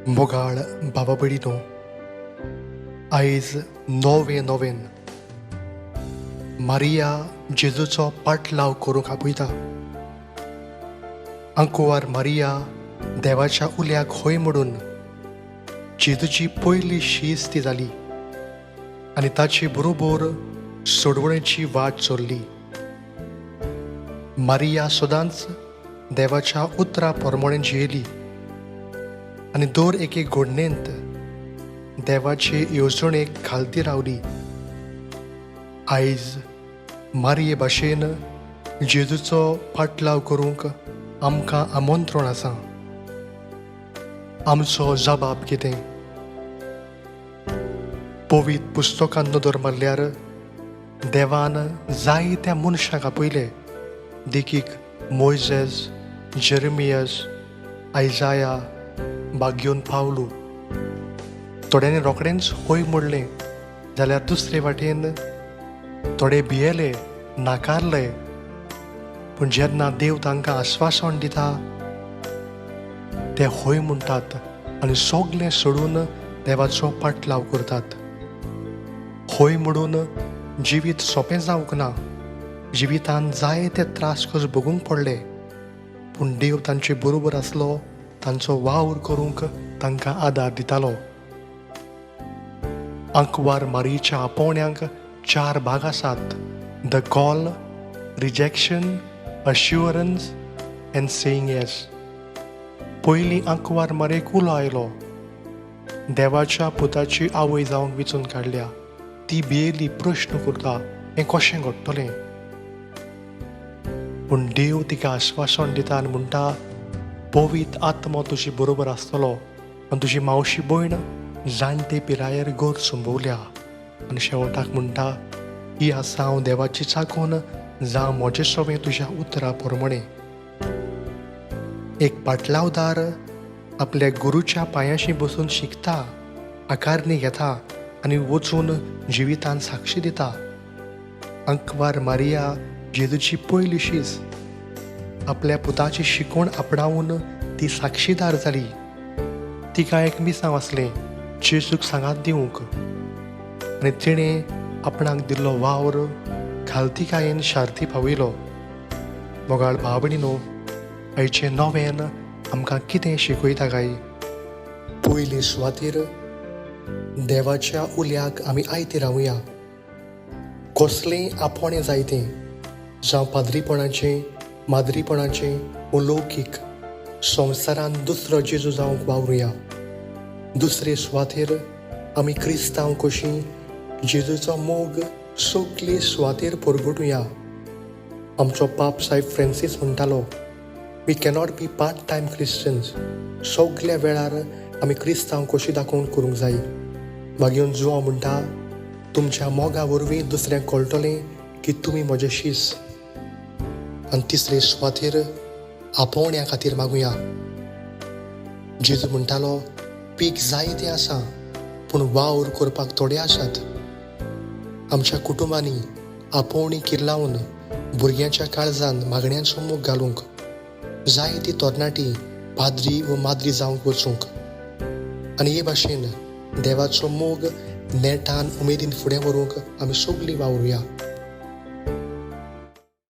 मोगाळ भावा भयणीनो, आयज नवें नवेन मारिया जेजूचो पाटलाव करूंक आपयता. आंकवार मारिया देवाच्या उल्याक हय म्हणून जेजूची पयली शीस ती जाली आनी ताचे बरोबर सोडवणेची वाट चल्ली. मारिया सदांच देवाच्या उतरा प्रमाणें जियेली आनी दर एके घडणेंत देवाचे येवजणेक घालती रावली. आयज मारये भाशेन जेजूचो पाटलाव करूंक आमकां आमंत्रण आसा. आमचो जबाब कितें? पवित्र पुस्तकान नदर मारल्यार देवान जायत्या मनशांक आपयले, देखीक मोयजेस, जेरेमियस, आयजाया, बाग्योन पावलू. थोड्यांनी रोखडेंच हय म्हणलें जाल्यार दुसरे वाटेन थोडे भियेले, नाकारले. पूण जेन्ना देव तांकां आस्वासन दिता ते हय म्हणटात आनी सगलें सोडून देवाचो पाटलाव करतात. हय म्हणून जिवीत सोंपें जावंक ना. जिवितान जायते त्रास कस भोगूंक पडले, पूण देव तांचे बरोबर आसलो, तांचो वावर करूंक तांकां आदार दितालो. आंकवार मारीच्या आपोवण्यांक चार भाग आसात: the call, rejection, assurance and saying yes. पयलीं आंकवार मारयेक उलो आयलो. देवाच्या पुताची आवय जावंक विचून काडल्या. ती भियेली, प्रश्न करता, हें कशें घडटलें? पूण देव तिका आस्वासन दिता आनी म्हणटा, पवित्र आत्मो तुजे बरोबर आसतलो आनी तुजी मावशी भयण जाणटे पिरायेर गोर संभवल्या. आनी शेवटाक म्हणटा, ही आसा हांव देवाची चाकून, जावं म्हजें सवें तुज्या उतरा प्रमाणें. एक पाटलावदार आपल्या गुरूच्या पांयाशी बसून शिकता, आकारणी घेता आनी वचून जिवितान साक्षी दिता. आंकवार मारिया जेजूची पयली शीस. आपल्या पुताची शिकवण आपणावन ती साक्षीदार जाली. तिका एक मिसांव आसलें जेजूक सांगात दिवंक आनी तिणें आपणाक दिल्लो वावर खालतीकायेन शार्ती पावयलो. मोगाळ भाव भयणीनो, आयचें नवेन आमकां कितें शिकयता काय? पयले सुवातेर देवाच्या उल्याक आमी आयते रावया. कसलेंय आपोवणें जाय तें, जावं पाद्रीपणाचें, माद्रीपणाचें वो लौकीक, संवसारान दुसरो जेजू जावंक वावरुया. दुसरे सुवातेर आमी क्रिस्तांव कशीं जेजूचो मोग सगले सुवातेर परगटुया. आमचो पाप साहेब फ्रेंसीस म्हणटालो, we cannot be part time Christians. सगल्या वेळार आमी क्रिस्तांव कशी दाखोवन करूंक जाय. मागीर जुवांव म्हणटा, तुमच्या मोगा वरवीं दुसऱ्यांक कळटलें की तुमी म्हजे शीस. आनी तिसरे सुवातेर आपोवण्या खातीर मागुया. जेजू म्हणटालो, पीक जायतें आसा पूण वावर करपाक थोडे आसात. आमच्या कुटुंबांनी आपोवणी किर्लावन भुरग्यांच्या काळजान मागण्यांचो मोग घालूंक जायती तरणाटी पाद्री व माद्री जावंक वचूंक आनी हे भाशेन देवाचो मोग नेटान उमेदीन फुडें व्हरूंक आमी सगलीं वावरुया.